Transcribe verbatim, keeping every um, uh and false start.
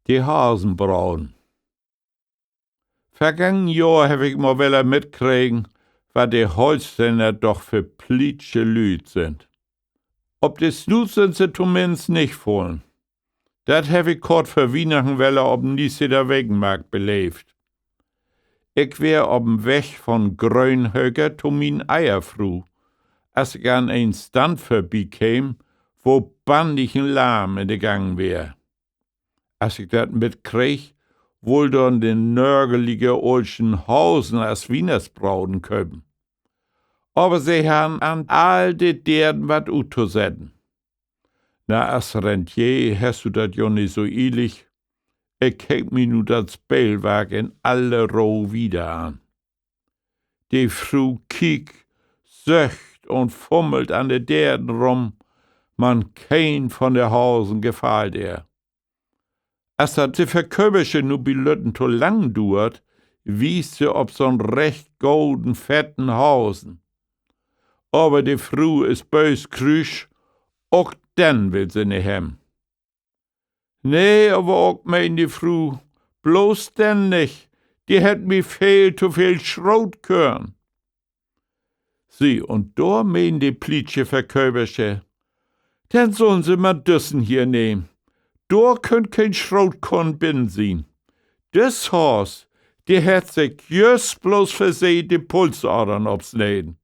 De Hasenbraden. Vergangen Johr heff ik mal wedder mitkregen, wat de Holsteener doch för plietsche Lüüd sünd. Op de Snuut sünd se tominnst nich fullen. Dat heff ik kort vör Wiehnachten wedder op 'n Nieseder Wekenmarkt beleevt. Ik weer op 'n Weg von Grönhöker to mien Eierfru, as ik an en Stand vörbi keem, wo bannig en Larm in de Gangen weer. As ik dat mitkreeg, wull dor 'n nörgelige Olschen Hasen as Wiehnachtsbraden köpen. Aver se harrn an all de Deren wat uttosetten. Na, as Rentier hest du dat jo nich so ielig. Ik keek mi nu dat Speelwark in alle Roh wieder an. De Fru kiekt, söcht un fummelt an de Deren rum, man keen von de Hasen gefallt ehr. As dat de Verköpersche nu bilütten to lang duert, wiest se op so'n recht goden fetten Hasen. Aver de Fru is böös krüüsch, ok den will se nich hebben. Nee, aver ok, meen de Fru, bloots den nich, de hett mi veel to veel Schrootkörn. Süh, un dor meen de plietsche Verköpersche: Denn sulln Se man düssen hier nehmen. Dor köönt keen Schrootkörn binnen sien. Düss Haas, de hett sik jüst bloots för Se de Pulsadern opsneden.